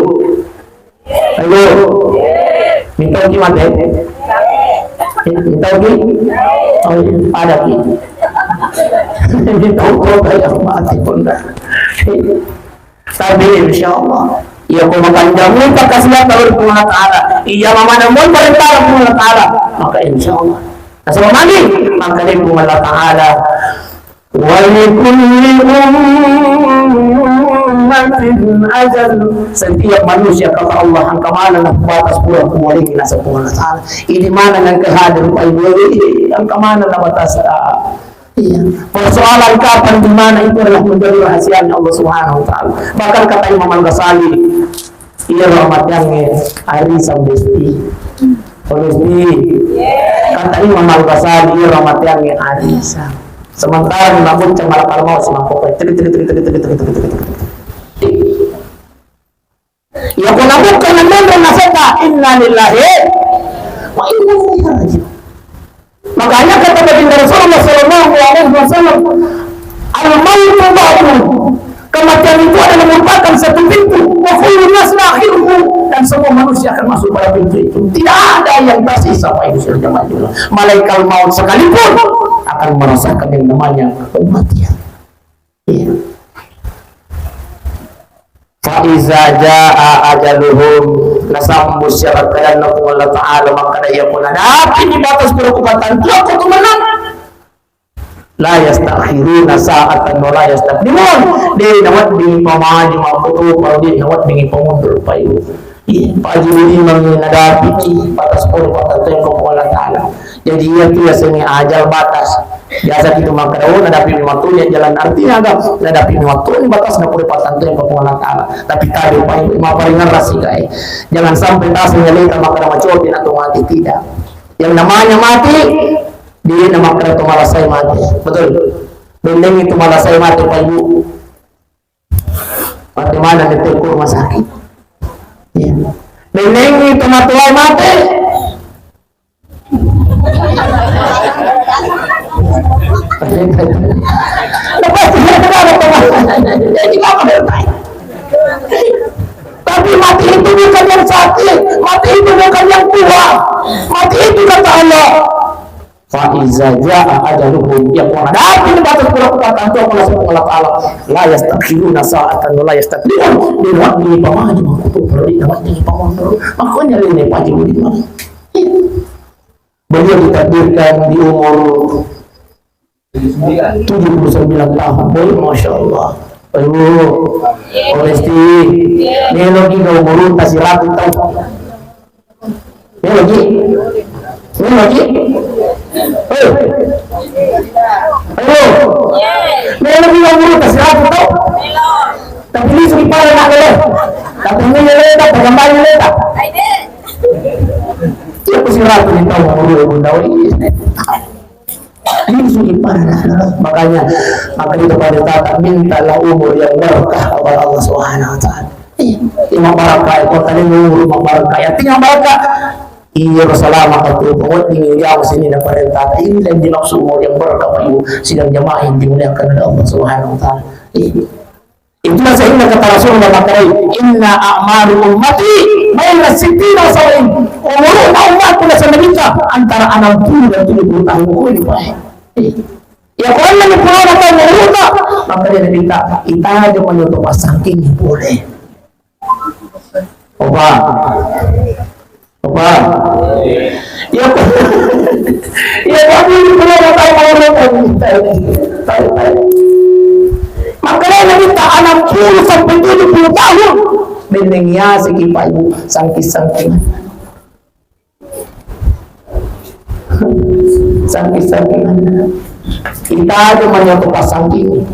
Ayo. Minta ki mate. Minta ki. Oh, iya. Ada ki. Minta ki mate pun dah. Tapi insya Allah, iya ko makanjang mupa kasihan dari Puang Allah Ta'ala. Iya mamana mun perintah Puang Allah Ta'ala. Maka insya Allah. Nasaba mani, maka dari Puang Allah Ta'ala. Wa likulli ummatin ajal. Setiap manusia, kata Allah, engka maneng batas pura kuwalengi naseng Puang Allah Ta'ala. Idi maneng engka hadir, Pak Ibu, engka maneng batas, ah, iya. Persoalan kapan, di mana, itu adalah menjadi rahasianya Allah Subhanahu wa Ta'ala. Bahkan kata Imam Al-Ghazali, iya rahmatiange ari sambesti. Sambesti. Kata Imam Al-Ghazali, iya rahmatiange ari sa. Sementara ni mabocca malakal maut si mangkoko. Trik, trik, trik. Iya, ko nabukka namenre nasetta, inna lillahi wa inna ilaihi raji'un. Makanya kata baginda Rasulullah sallallahu alaihi wasallam, "Al-mautu babun." Kematian itu adalah merupakan satu pintu. "Wa kullu nasin akhiruhu." Dan semua manusia akan masuk pada pintu itu. Tidak ada yang tersisa, Pak Ibu saudara jamaah. Malaikat maut sekalipun akan merasakan yang namanya kematian. Iya. Fa iza jaa ajaluhum, nasambu siaga kadanna Puang Allah Ta'ala, makkada iya pun ada api di batas pura kupatantu aku tu menang. La yastakhiruna sa'atan wa la yastaqdimun. De nawedding pamaju makkutupa, de nawedding pamundur payu. Iya, pajulu limangngi nadapiki batas pura kupatantu aku Puang Allah Ta'ala. Jadi, iya tu yasengnge ajal batas. Biasa kita makkeda, "Oh, nadapi mi wattunna jalan." Artinya aga? Nadapi mi wattunna batas na pura patantu yang Puang Allah Ta'ala. Tapi tadi, Pak Ibu, maparingerrang sigae. Jangan sampai taseng nyaleta makkeda macopi atau mati, tidak. Yang namanya mati, dia nama makkeda tu malasai mati. Betul? Bennengngi tu malasai mati, Pak Ibu. Mate maneng tette ko rumah sakit. Iya. Bennengngi tomatoae mate. Tapi mati itu bukan yang sakit, mati itu bukan yang tua, mati itu kata Allah. Fa iza jaa ajaluhum, iya ko nadapi batas pura kupatantu aku naseng Puang Allah Ta'ala, la yastakhiruna sa'atan wa la yastaqdimun. De nawedding pamaju makkutupa, de nawedding pamundur. Makanya lene pajulu lima. Beliau ditakdirkan di umur tujuh puluh sembilan tahun. Boy, Masya Allah. Aduh, Polesti, meloki ga umurutta siratu tahun. Iya, Ji? Iya, Ji? Hei. Ayo. Iya, lebih umur atas seratus tahun. Tapi ini sudah pada nak boleh. Tapi ini ya, leta, pagambang ya, leta. Iya, aku sih ragu nih, tahu umur ya, Bunda. Oh, iya. Ini sudah pada nak. Makanya, maka itu pada saat mintalah umur yang berkah kepada Allah Subhanahu wa Ta'ala. Iya, iya, mabarakka, kota ini umur mabarakka, ya, tinggal barakka. Iya, salama katupa, wedding ujama sininna parentata. Inilah yang dimaksud umur yang berkah, Bapak Ibu sidang jamaah yang dimuliakan oleh Allah Subhanahu wa Ta'ala. Iya. Itulah sehingga kata Rasulullah, makkadai, "Inna a'maru ummati baina sittina wa sab'in." Umurna umatku, nasaba Nabitta, antara enam puluh dan tujuh puluh tahun. Iya. Iya, ko enneng pulona taung umurutta, makkeda Nabitta, itajeng manyoto passangkingi pole. Opa. Opa. Iya, ko, iya, ko enneng pulona taung umurutta. Makkeda Nabitta, enam puluh sampai tujuh puluh tahun. Benneng yaseng ki, Pak Ibu, sangking-sangking. Sangking-sangking. Itajeng manyoto passangking.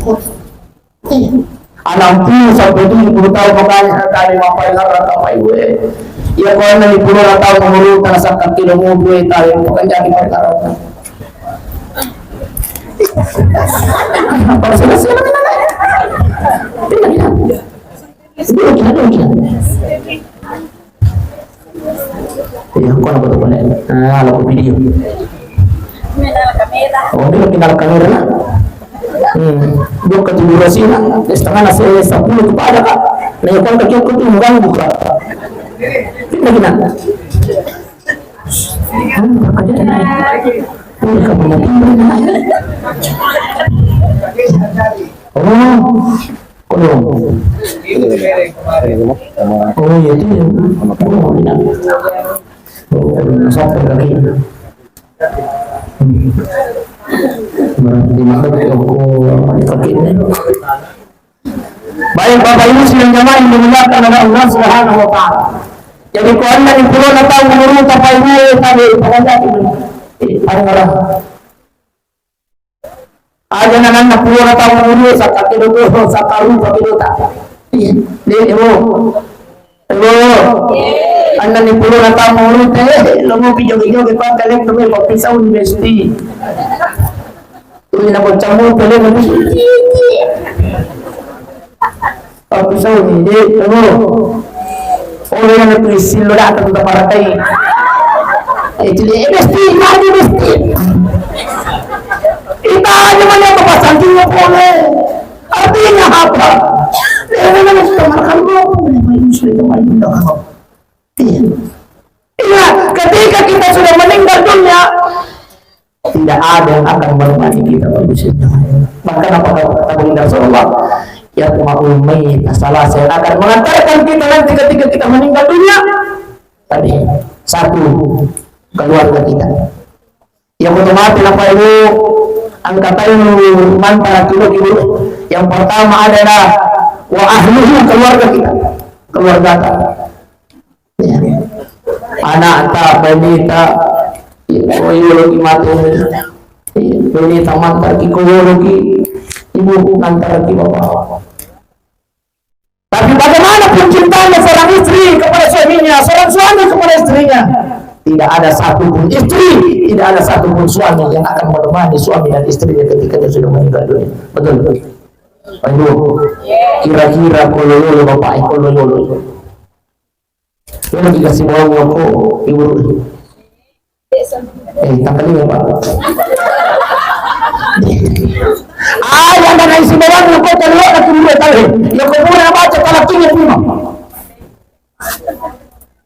Enam puluh sampai tujuh puluh tahun, makanya kami mapai ngarang apa ibu, eh. Ya, ko enneng pulona taung umurutta, nasakka kilo mudu, eh, tahu yang pekerjaan di perkara. Apa sih, sih, sih? Tadi kita. Iya, kau nak foto boleh. Ah, lalu video. Oh, ini lagi dalam kamera. Hmm, dua ke tujuh belas ini, setengah nasi sepuluh itu pada, Kak. Nah, yang kau tak cukup tuh mengganggu, Kak. Ini gimana? Oh, kamu mau pindah, nah. Oh, kalau. Oh, iya, itu ya. Oh, iya. Oh, siapa lagi? Hmm. Berarti maka aku pakai ini. Baik, Bapak Ibu sidang jamaah yang dimuliakan oleh Allah Subhanahu wa Ta'ala. Jadi, ko enneng pulona taung umurutta, Bapak Ibu, tabe, pada jati, eh, pada orang. Aja na enneng pulona taung umurutta, sakka kedo, sakka rupa kedota. Iya, de, oh. Aduh, enneng pulona taung umurutta, eh, lo mau joget-joget, Pak, kalian tuh, eh, kopi sauni, besti. Tuli na bocammu, tuli na besti. Kopi sauni, de, aduh. Oh, yang itu isin lo datang ke parakai. Eh, tuli, eh, besti, maju, besti. Kita aja mana ke pasang tinggi boleh. Artinya apa? Ya, memang kita makan rokok, Bapak Ibu sudah kembali ke belakang. Iya. Ingat, ketika kita sudah meninggal dunia, tidak ada yang akan menemani kita, Bapak Ibu sekalian. Bahkan apa kata Baginda Rasulullah? Yatba'ul mayyita tsalatsun, yang akan mengantarkan kita nanti ketika kita meninggal dunia. Tadi, satu, keluarga kita. Yang otomatis, Bapak Ibu, angkatai mantara kilo-kilo. Yang pertama adalah wa ahluhu, keluarga kita, keluarga kita. Ya. Anakta, baineta, iya, ko yoloki mate, iya, baineta mantaraki, ko yoloki ibu, mantaraki bapak. Tapi bagaimanapun cintanya seorang istri kepada suaminya, seorang suami kepada istrinya, tidak ada satupun istri, tidak ada satupun suami yang akan menemani suami dan istrinya ketika dia sudah meninggal dunia. Betul? Ayo, kira-kira ko lo yolo bapak, ko lo yolo. Yolo dikasih bawang ko ibu. Eh, tangkali ya, Pak. Ah, yang ada isi bawang ko tadi lo aku dulu tahu. Ya, ko pura baca talakkinya prima.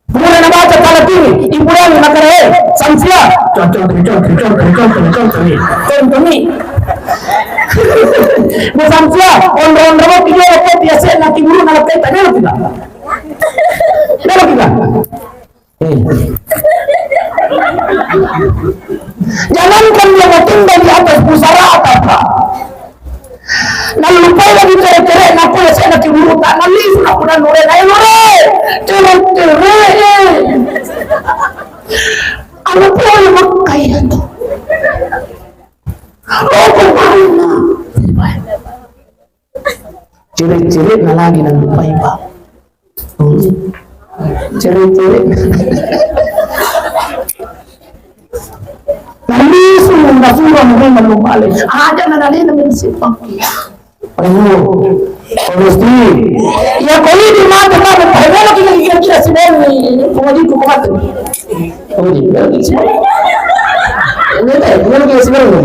Pura na baca talakkinya, ibu lagi makara, eh, Samsia. Contoh, contoh, contoh, contoh, contoh, contoh, contoh. Samsia, ondro-ondro mau video apa biasa nak ibu na lakai tanya lo kita. Nalo kita. Eh. Jangankan dia mau tinggal di atas pusara atap, Pak. Nallupai lagi cere-cere, nakko ya saya nak ibu tak nalisu, nakko nanure, ayo nure, cere-cere. Anu pole makkai itu. Oh, kemana? Ciri-ciri na lagi nallupai, Pak. Ciri-ciri. Nalisu nasuro mui mallupale. Aja na nalena mensipaki. Ayo. Gusti. Ya, ko idi mate, mate, pahemono kita kira-kira si Boni. Pengajiku ko mate. Oh, iya, iya, iya. Ini teh, ini lagi sebenarnya.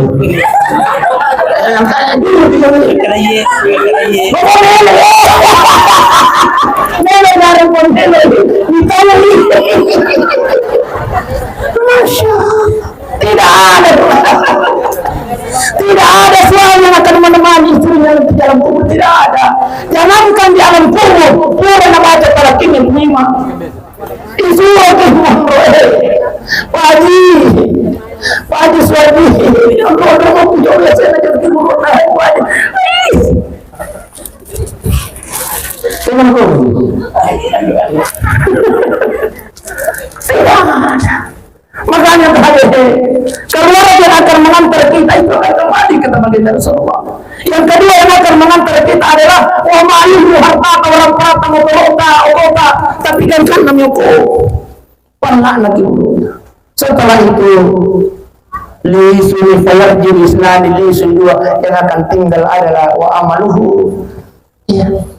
Yang kayak dulu kita ini. Bapak melo. Melo, bareng pun melo. Ditolong. Masya Allah. Tidak ada. Tidak ada suami yang akan menemani istrinya di dalam kubur. Tidak ada. Jangankan di alam kubur, pura na baca talakkinya lima. Isuro ki monro, eh. Pak Haji. Pak Haji Suwardi. Yang rodo mau punya ulah saya nak jadi guru, nah, Pak Haji. Ih. Teman guru. Tidak ada. Makanya, Pak Haji, keluarga yang akan mengantar kita itu akan kembali, kata Baginda Rasulullah. Yang kedua yang akan mengantar kita adalah wa maluhu, harta, orang perata, motorota, ogota, tapi kan kan namanya ko. Pernah lagi dulu. Setelah itu, lisu fayarji isnani, lisu dua yang akan tinggal adalah wa amaluhu. Iya.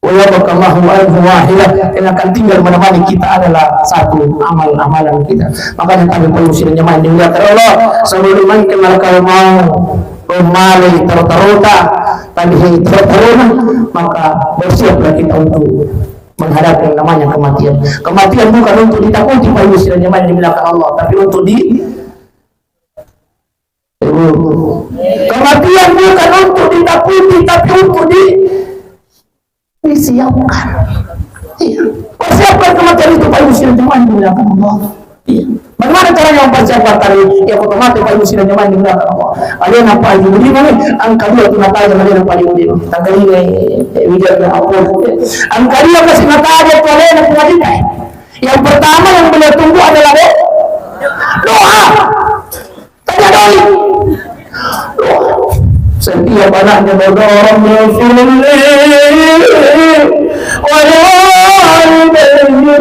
Wa yabqa Allahu anhu wahidah, yang akan tinggal menemani kita adalah satu amal-amalan kita. Makanya kami perlu sirnya mandi mulia Allah. Sebelum main ke Malakal Maut, malai taro-tarota, tadi taro-tarona, maka bersiaplah kita untuk menghadapi yang namanya kematian. Kematian bukan untuk ditakuti, Pak Yusuf dan jemaah yang dimuliakan Allah, tapi untuk di, kematian bukan untuk ditakuti, tapi untuk di, disiapkan. Iya. Persiapkan kematian itu, Pak Yusuf dan jemaah yang dimuliakan Allah. Iya. Bagaimana caranya mempersiapkan tadi? Ya, aku mati, Pak Yusuf dan jemaah yang dimuliakan Allah. Alena Pak Haji Budiman, eh, angka dua tu nataja, alena Pak Haji Budiman. Tanggal lima, eh, eh, wijan, eh, apa? Angka dua kasih nataja tu alena Pak Haji. Yang pertama yang beliau tunggu adalah do-, doa. Tanya doa. Setiap anaknya berdoa, "Rabbighfirli wa liwalidayya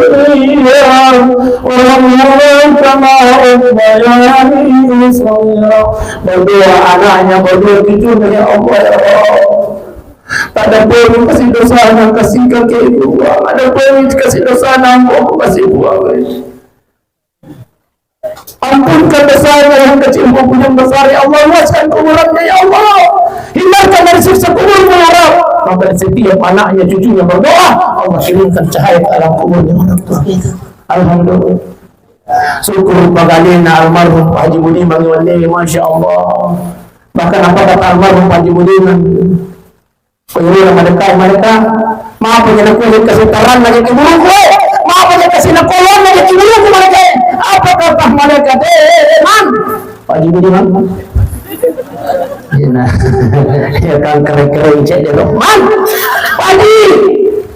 warhamhuma kama rabbayani shaghira." Berdoa anaknya, berdoa cucunya, "Ya Allah, ya Allah, tak ada pun kasih dosa anak, kasih kakek dua, ada pun kasih dosa anak, aku kasih dua." Ampunkan dosanya yang kecil maupun yang besar, ya Allah. Luaskan kuburannya, ya Allah. Hindarkan dari siksa kubur, ya Rabb. Maka setiap anaknya, cucunya berdoa, Allah kirimkan cahaya ke alam kuburnya orang tua kita. Alhamdulillah. Syukur pagalena almarhum Pak Haji Budiman, masya Allah. Bahkan apa kata almarhum Pak Haji Budiman? Pengurus mereka, mereka, maaf aja, aku aja kasih terang aja ke burungku, eh. Maaf aja, kasih nakolon aja ke burungku, mereka, eh. Apa kata mereka, eh, eh, eh, man? Pak Haji Budiman. Iya, nah. Ya kan, keren-keren, cek dia, loh. Man! Pak Haji!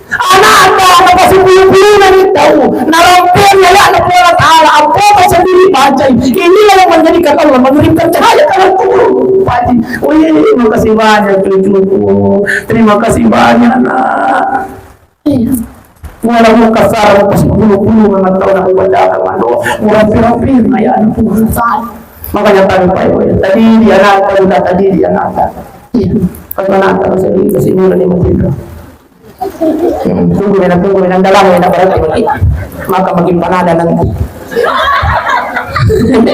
Anakta, napasipulung-pulunna ni tau, narampeang alena Puang Allah Ta'ala, apa sendiri bacai. Inilah yang menjadikan Allah mengirimkan cahaya ke dalam kubur. Pak Haji, wih, makasih banyak cucuku. Terima kasih banyak, Nak. Iya. Wala mukasara, pasipulung-pulung anak tau nak ubandakan mando. Murampi-rampi, ya anak Puang Allah Ta'ala. Makanya tadi, Pak Ibu, ya. Tadi dia nak, tadi dia nak. Iya. Kalau nak, kalau saya beli, kasih murah ni, Mas Indra. Hmm, tunggu, Nena, tunggu, Nena, dalam, Nena, berarti maki-, maka makin panada nanti.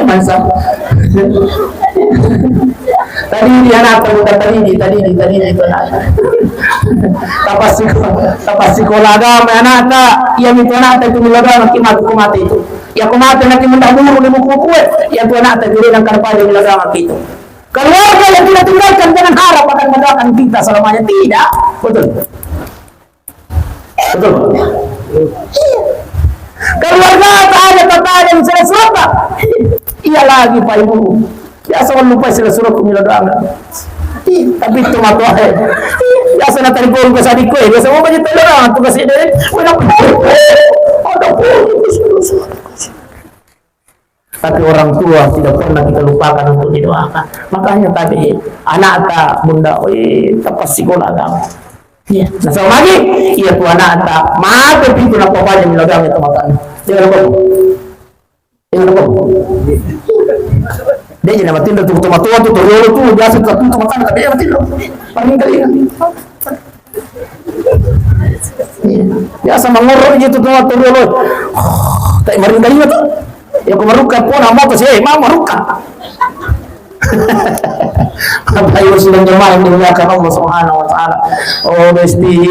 Masa. Tadi di anakta, bukan tadi di, tadi di, tadi di itu anakta. Tapas siko-, tapas sikola agama anakta, iya mi itu anakta itu millau doang, maki mati, ku mati itu. Ya, ku mati, nanti mendak buru di buku-buku, eh. Ya, itu anakta itu dia yang karena pada millau doang itu. Keluarga yang kita tinggalkan, jangan harap akan mendoakan kita selamanya. Tidak. Betul. Betul. Iya. Keluarga tak ada, tak ada yang surat-surat, Pak. Iya lagi, Pak Ibu. Biasa orang lupa surat-surat, ku millau doang. Iya, tapi itu mah tuh, eh. Biasa na telepon ke sadiko, eh. Biasa mau banyak telepon, tugas ini. Mana pun. Ada pun. Tapi orang tua tidak pernah kita lupakan untuk didoakan. Makanya tadi anakta bunda, eh, tapas sikola agama. Iya. Nah, sama lagi, iya tu anakta, mate pitu na papaja millau doang itu matana. Jangan lupa. Jangan lupa. Dia jadi mati tu, tu matoa tu, tu riolo tu, biasa tu, tu matana, tapi dia mati tu. Paling kali kan. Iya. Biasa mangoro gitu tu, tu riolo. Oh, tak maring kali tu. Ya, ku marukka pona moto sih, eh, mau marukka. Bapak Ibu sidang jemaah yang dimuliakan Allah Subhanahu wa Ta'ala. Oh, besti.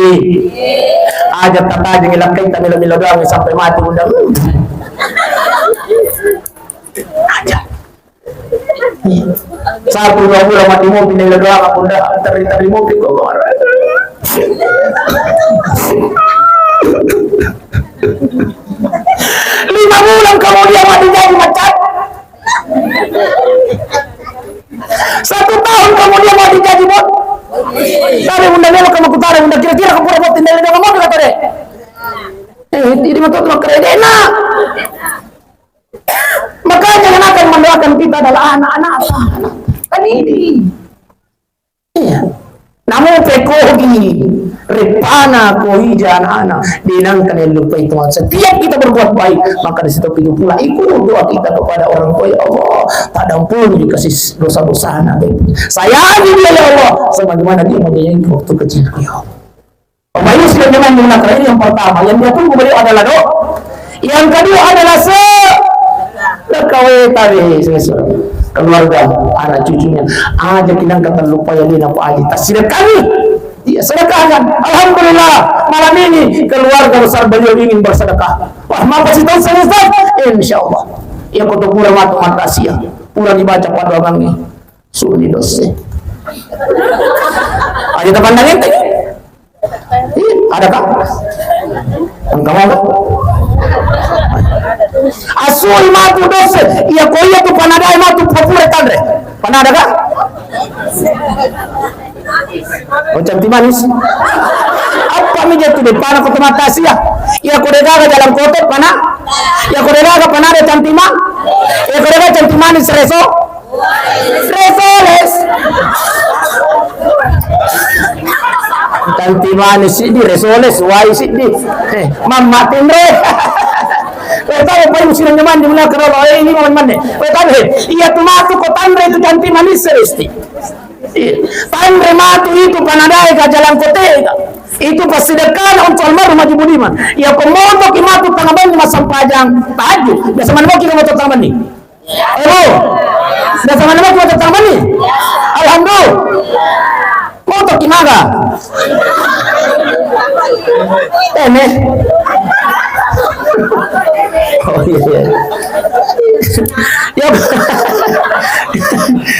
Aja tatajengi lakkaita millau-millau doang sampai mati, Bunda. Hmm. Aja. Satu dua bulan mati mopi, millau doang, Bunda. Teri-teri mopi kok. Lima bulan kemudian mati jadi macet. Satu tahun kemudian mau digaji, Bot. Tadi Bunda melo kamu kutara, Bunda kira-kira kamu pura bot tinggal dengan mobil atau deh? Eh, ini betul tuh kredena. Makanya yang akan mendoakan kita adalah anak-anak. Kan ini. Iya. Namu pekogi, repana ko ija anak-anak, denangkan yang lupa itu. Setiap kita berbuat baik, maka di situ itu pula ikut doa kita kepada orang tua, "Ya Allah, tak ampun dikasih dosa-dosa anak itu. Sayangi dia, ya Allah, sebagaimana dia menyayangi waktu kecilku, ya Allah." Bapak Ibu, Jangan menggunakan, ini yang pertama. Yang dia tunggu beliau adalah do-, yang kedua adalah se-, sedekah, weh, tadi, keluarga, anak cucunya. Aja kinang kata lupa ya, dia apa aja. Tak sedekah nih. Iya, sedekahkan. Alhamdulillah, malam ini keluarga besar beliau ingin bersedekah. Wah, maka situ saya, Ustaz. Insya Allah. Ya, kau pura matu mata sia. Pura dibaca pada orangnya. Suli dosse. Aja tapandang ente. Ih, ada kah? Engka mau? Asuli matu dosse. Iya, ko iya tu panadai matu papura tanre. Panada kah? Oh, cantik manis. Apa mi jatu depana kota mata sia? Iya, ko degaga jalan kote pana. Iya, ko degaga panada cantik ma-, iya, ko degaga cantik manis reso. Resoles. Cantik manis siddi, resoles, wai siddi. Eh, mamma tinre. Eh, tahu paling sini nyaman di mana kerana, eh, ini mau mana? Eh, tahu, eh, iya tu matu ko tanre itu cantik manis seristi. Iya. Tanre matu itu panadai ka jalan kote ka. Itu pasidekana untuk almarhum Haji Budiman. Iya, ko moto ki matu tangga benni massempajang tahajud. Biasa mana mau kita moto tangga benni? Ero. Biasa mana mau kita tangga benni? Alhamdulillah. Moto ki maga. Eh, nih. Oh, iya, iya. Ya,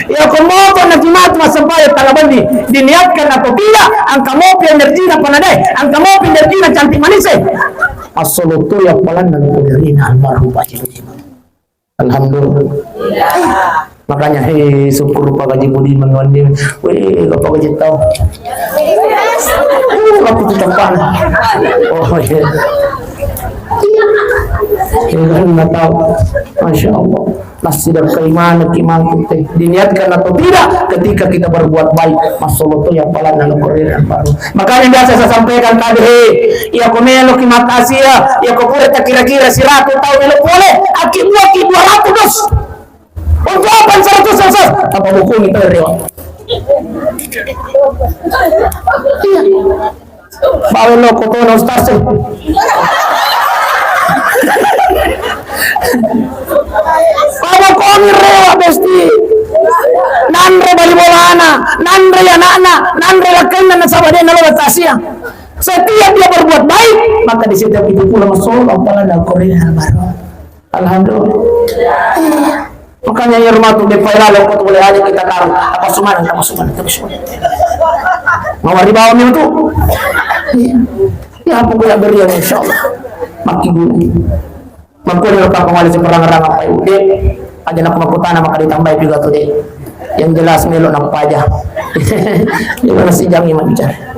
ya, ko moto na ki matu massempajang tangga benni, diniatkan atau tidak, engka mopi energina panadai, engka mopi energina cantik manis, eh. Assalamualaikum ya palan dan kudarina almarhum Pak Haji Budiman. Alhamdulillah. Makanya, hei, syukur Pak Haji Budiman wandi. Weh, Pak Haji tahu. Uh, aku tuh tempat. Oh, iya. Iya, kan nggak tahu. Masya Allah. Masih ada keimanan, iman kita. Diniatkan atau tidak, ketika kita berbuat baik, masya Allah tuh yang paling dalam Quran yang baru. Makanya biasa saya sampaikan tadi, hei, iya ko melo ki makasia, iya ko pura tak kira-kira siratu tahu melo pole, aki buat ki dua ratus dos. Untuk apa seratus dos? Apa buku ini tahu rewa? Iya. Bawa lo kotono ustaz e. Bawa koni rewa besti. Nanre bali bolana, nanre anakna, nanre lakkainna nasaba de nalo tasia. Setiap dia berbuat baik, maka di setiap itu pula masuk Allah Taala dalam Quran baru. Alhamdulillah. Makanya ya rumah tuh depai lalo kau boleh aja kita taruh. Apa sumanan, apa sumanan, apa sumanan. Mau hari bawah itu. Iya. Ya apa boleh beri ya insya Allah. Makin dulu. Makanya kalau kau kembali seberang-rang apa ya udah. Aja nak makutana maka ditambahi juga tuh deh. Yang jelas melo napaja. Gimana sih jangan bicara.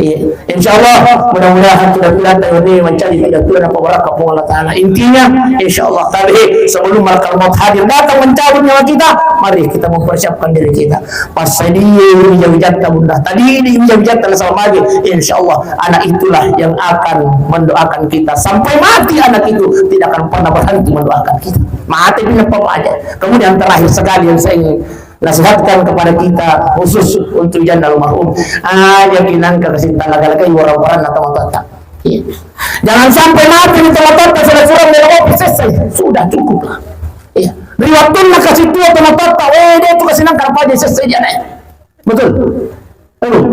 Iya. Insya Allah, mudah-mudahan tidak-tidak tahu ini mencari tidak tuan apa barakah Allah Ta'ala. Intinya, insya Allah, tapi sebelum malakal maut hadir datang mencabut nyawa kita, mari kita mempersiapkan diri kita. Pas dia ini jawi jatta bunda, tadi ini jawi jatta nasaba magi. Insya Allah, anak itulah yang akan mendoakan kita sampai mati. Anak itu tidak akan pernah berhenti mendoakan kita. Mati pun apa aja. Kemudian terakhir sekali yang saya ingin nasihatkan kepada kita khusus untuk janda almarhum. Aja kinangka kasih talaga-laga orang peran atau mata. Iya. Jangan sampai mati di tengah-tengah sudah sudah melewati selesai. Sudah cukuplah. Iya. Ri wattunna kasih tua tengah-tengah, eh dia itu kasih nangka apa aja selesai dia naik. Betul. Aduh.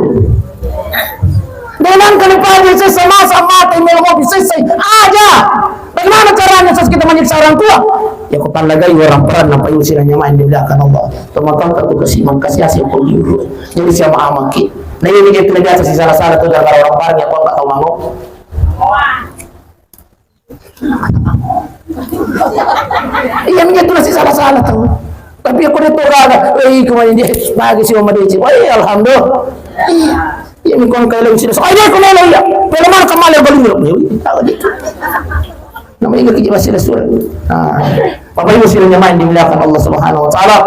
Dengan kalau pagi selesai masa mati melewati selesai aja. Bagaimana caranya sus kita menyiksa orang tua? Ya kau talagai orang peran apa yang sila nyamain di belakang Allah. Teman-teman tuh kasih mangkasi hasil pemilu. Jadi siapa amaki. Nah ini dia tidak biasa sih salah-salah tuh gara-gara orang peran ya kau tak tahu mau. Iya, minggu itu nasi salah-salah tahu. Tapi aku dia toga, eh, kemarin dia bagi si Mama Deci. Wah, iya, alhamdulillah. Iya, iya, mi kong kailo sini. Oh, iya, aku melo iya. Pele mana kemana balu melo. Iya, iya, tahu dia. Namanya ingat kerja masih ada surat. Nah, Bapak Ibu sini main dimuliakan Allah Subhanahu wa Taala.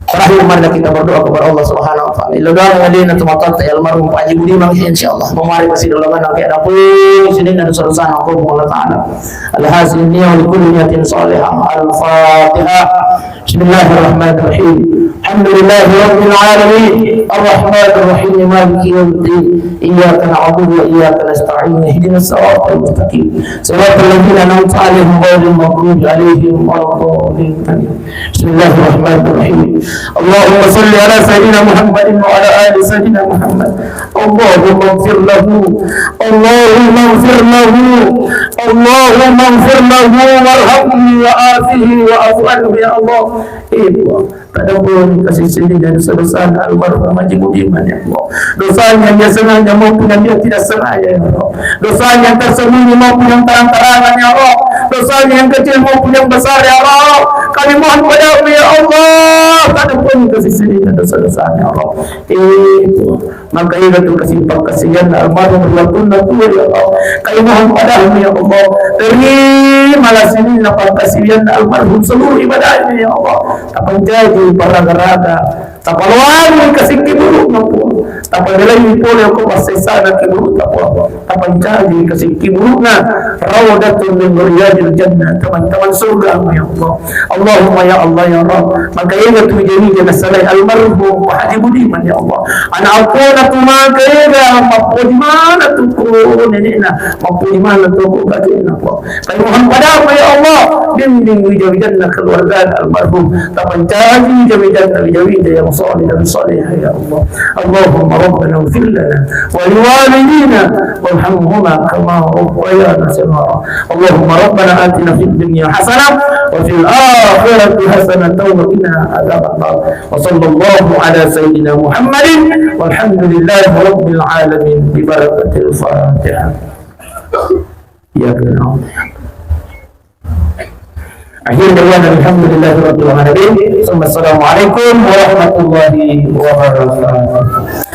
Terakhir, marilah kita berdoa kepada Allah Subhanahu Ilo doang alena tomatoatta almarhum Pak Haji Budiman, insyaallah. Memari pasti dolangan nanti ada pun sini ada suasana hukum Allah Ta'ala. Alhasil niat wa likulli niatin salihah. Al-Fatihah. Bismillahirrahmanirrahim. Alhamdulillahi rabbil alamin. Arrahmanirrahim. Maliki yaumiddin. Iyyaka na'budu wa iyyaka nasta'in. Ihdinas siratal mustaqim. Siratal ladzina an'amta 'alaihim ghairil maghdubi 'alaihim waladdallin. Amin. Bismillahirrahmanirrahim. Allahumma salli ala Sayyidina Muhammadin wa ala ali Sayyidina Muhammad. Allahumma ighfir lahu. Allahumma ighfir lahu. Allahumma ighfir lahu warhamhu wa afihi wa'fu anhu, ya Allah. Eh, Allah, tadampuni kasih sayang dan dosa-dosa almarhum Haji Budiman, ya Allah. Dosanya yang dia sengaja maupun yang dia tidak sengaja, ya Allah. Dosanya yang tersembunyi maupun yang terang-terangan, ya Allah. Dosanya yang kecil maupun yang besar, ya Allah. Kami mohon padamu, ya Allah, tadampuni kasih sayang dan dosa-dosa, ya Allah. Eh, Allah. Maka iyatu kasi-, pakkasiwianna almarhum ri wettunna tuo, ya Allah. Kami mohon padamu, ya Allah. Terimalah sininna pakkasiwianna almarhum seluruh ibadahnya, ya Allah. Tapancaji paraga-raga. Tapaloangi kasikki burukna, Puang. Tapabelai pole ko passessana ki burukna, Puang. Tapancaji kasikki burukna. Raudatun min riyadil jannah. Teman-teman surgamu, ya Allah. Allahumma ya Allah ya Rabb, maka ega tu wija-wija nasalai almarhum Pak Haji Budiman, ya Allah. Anak appona tu maka ega, mappoji maneng tu ko nenekna, mappoji maneng tu ko kakekna, Puang. Kami mohon padamu, ya Allah, bimbing wija-wijanna keluarga almarhum, tapancaji wija-wijanna wija-wija yang saleh dan salehah, ya Allah. Allahumma rabbana ighfir lana wa liwalidina warhamhuma kama rabbayana shighara. Allahumma rabbana atina fid dunya hasanah wa fil akhirati hasanatan wa qina adzabannar. Wa sallallahu ala sayyidina Muhammadin walhamdulillahi rabbil alamin bi barakatil Fatihah. Iyyaka na'budu. Akhir da'wana alhamdulillahi rabbil alamin. Assalamualaikum warahmatullahi wabarakatuh.